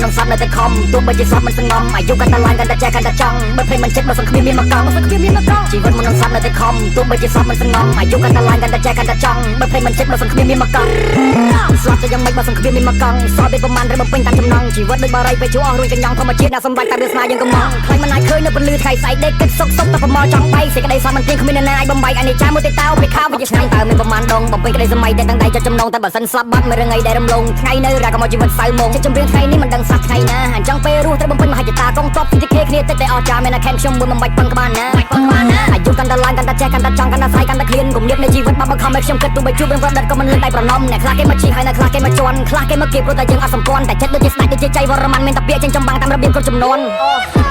មុននឹងស្លាប់នៅតែខំទោះបីជាស្លាប់មិនសងំអាយុកាន់តែឡើងកាន់តែចេះកាន់តែចង់បើភ្លេចមិនចិត្តបើសង្គ្រាមមានមកកង់បើសង្គ្រាមមានមកកង់ជីវិតមុននឹងស្លាប់នៅតែខំទោះបីជាស្លាប់មិនសងំអាយុកាន់តែឡើងកាន់តែចេះកាន់តែចង់បើភ្លេចមិនចិត្តបើសង្គ្រាមមានមកកង់ស្លាប់ទៅយ៉ាងម៉េចបើសង្គ្រាមមានមកកង់សល់ពេលប្រមាណឬបំពេញតាមចំណងជីវិតដូចបារីពេលជួអស់រួចកញ្ញងធម្មជាតិអ្នកសម្រេចតែវាសនាយើងកំងខ្លាញ់មិនអាចឃើញនៅពន្លឺថ្ងៃស្អែកដេកគិតសុកសុកតែប្រមល់ចង់បែកសេចក្តីស្លាប់មិនទៀងគ្មានអ្នកណាអាចបំបែកអានេះចាមួយទេតើពេលខោវាជាឆ្នាំតើមានប្រមាណដងបំពេញក្តីសម័យតែទាំងដៃចុចចំណងតែបើសិនស្លាប់បាត់មិនរងអីដែលរំលងថ្ងៃនៅរ៉ាក៏មកជីវិតសៅមកចិត្តចម្រៀងថ្ងៃនេះមិនដឹងសះថ្ងៃណាអញ្ចឹងពេលរស់ត្រូវបំពេញមហិច្ឆតាកងតបពីគេគ្នាតិចតែអស់ចាមានតែខែនខ្ញុំមួយមិនបាច់ពឹងក្បាលណាបាច់ពឹងក្បាលណាអាយុកាន់តែឡើងកាន់តែចេះកាន់តែចង់កាន់តែស្រ័យកាន់តែឃ្លានគំនាបនៃជីវិតបាប់បង្ខំឲ្យខ្ញុំគិតទោះបីជួបរឿងប្រឌិតក៏មិនលឿនដៃប្រណំអ្នកខ្លះគេមកជីហើយអ្នកខ្លះគេមកជន់ខ្លះគេមកគៀបព្រោះតែយើងអត់សម្ព័ន្ធតែចិត្តដូចជាស្ដេចដូចជាចៃវរ្ម័នមានតែពាក្យចេញចំបាំងតាមរបៀបគ្រប់ចំនួន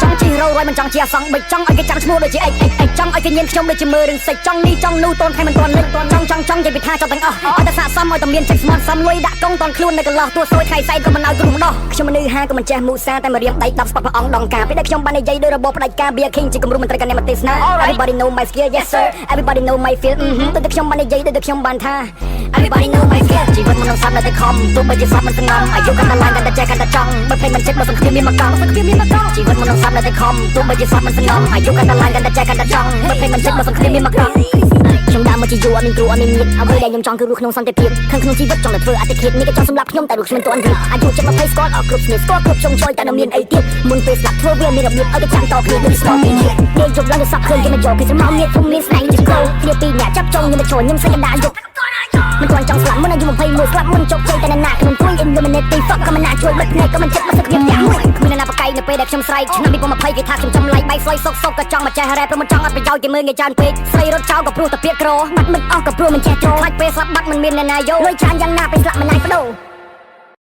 ចង់ជិះរោរយមិនចង់ជាអសង្ឃបិចចង់ឲ្យគេចាំឈ្មោះដូចជាអិចអិចអិចចង់ឲ្យគេញៀនខ្ញុំដូចជាមើរឿងសិចចង់នេះចង់នោះតូនថ្ងៃមិនទាន់លិចចង់ចង់ចង់និយាយពីថាចង់ទាំងអស់ឲ្យតែស័កសមឲ្យតែមានចិត្តស្មន់សំលុយដាក់កងតនខ្លួននៅកន្លោះទួសួយថ្ងៃស្អែកក៏មិនឲ្យគ្រោះម្ដោះខ្ញុំមនុស្សហាក៏មិនចេះមូសាតែមករៀមដៃ10ស្បព្រះអង្គដងការពេលដែលខ្ញុំបាននិយាយដោយរបបផ្ដាច់ការ Be a king ជាគំរូមន្ត្រីកណមទេសនា Everybody know my skill, yes sir, everybody know my feel ដូចតែខ្ញុំបាននិយាយដូចតែខ្ញុំបានថា Everybody know my skill ជីវិតមុននឹងស្លាប់នៅតែខំទោះបីជាស្លាប់មិនសងំអាយុកាន់តែឡើងកាន់តែចេះកាន់តែចង់បើភ្លេចមិនចិត្តបើសង្គ្រាមមានមកកង់សង្គ្រាមមានមកកង់ជីវិតមុននឹងស្លាប់នៅតែខំទោះបីជាស្លាប់មិនសងំអាយុកាន់តែឡើងកាន់តែចេះកាន់តែចង់បើភ្លេចមិនចិត្តបើសង្គ្រាមមានមកកង់ខ្ញុំដើរមកជាយូរអត់មានគ្រូអត់មានញាតិអ្វីដែលខ្ញុំចង់គឺរស់ក្នុងសន្តិភាពខាងក្នុងជីវិតចង់តែធ្វើអតិឃាតនេះក៏ចង់សម្លាប់ខ្ញុំតែរូបខ្ញុំមិនទាន់រៀបអាយុជិត20ស្គាល់អស់គ្រប់ស្នេហ៍ស្គាល់គ្រប់ចុងចុយតែនៅមានអីទៀតមុនពេលស្លាប់ធ្វើវាមានរបៀបឲ្យគេចាំតគ្នាដូចស្គាល់ពីទៀតដេកយប់ឡើងទៅសក់ឃើញគេមកយកគេស្រមោមានធំមានស្នេហ៍ជាគោគ្នាពីរអ្នកចាប់ចុងខ្ញុំមកចូលខ្ញុំសេចក្ដីយប់មិនទាន់ចង់ស្លាប់មុនអាយុ21ស្លាប់មុនជោគជ័យតែណាក្នុងទួយ Illuminati fuck ក៏មិនណាជួយបិទភ្នែកក៏មិនចិត្តមកសឹកខ្ញុំយ៉ាងមួយគ្មានអ្នកណាប្រកែកនៅពេលដែលខ្ញុំស្រែកឆ្នាំ2020គេថាខ្ញុំចំឡៃបែកស្លុយសុកសុកក៏ចង់មកចេះរ៉េព្រោះមិនចង់អត់ប្រយោជន៍គេមើលងាយច្រើនពេកស្រីរត់ចោលក៏ព្រោះតែពាក្យក្របាត់មិត្តអស់ក៏ព្រោះមិនចេះចូលខ្លាចពេលស្លាប់បាត់មិនមានអ្នកណាយកលុយច្រើនយ៉ាងណាពេលស្លាប់មិនអាចបដូរ